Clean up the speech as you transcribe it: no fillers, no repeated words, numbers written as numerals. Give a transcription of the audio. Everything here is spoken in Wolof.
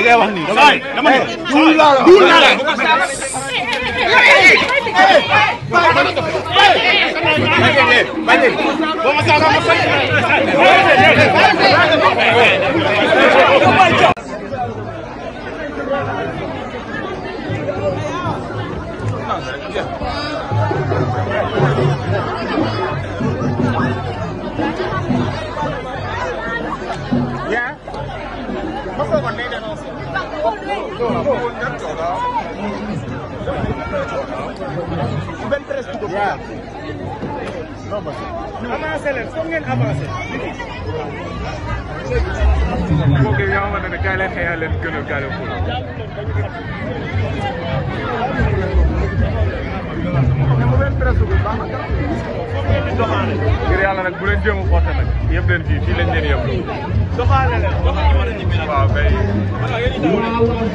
ngay wax nii. dama ne duul laa la avancé leen foog ngeen avancé. mbokk yi nga xamante ne kaay leen xëy leen gën a kaay leen fóot. ngir yàlla nag bu leen jéem a forcé nag yëpp leen fii lañ leen yëpp. doxaale leen waaw kay. waaw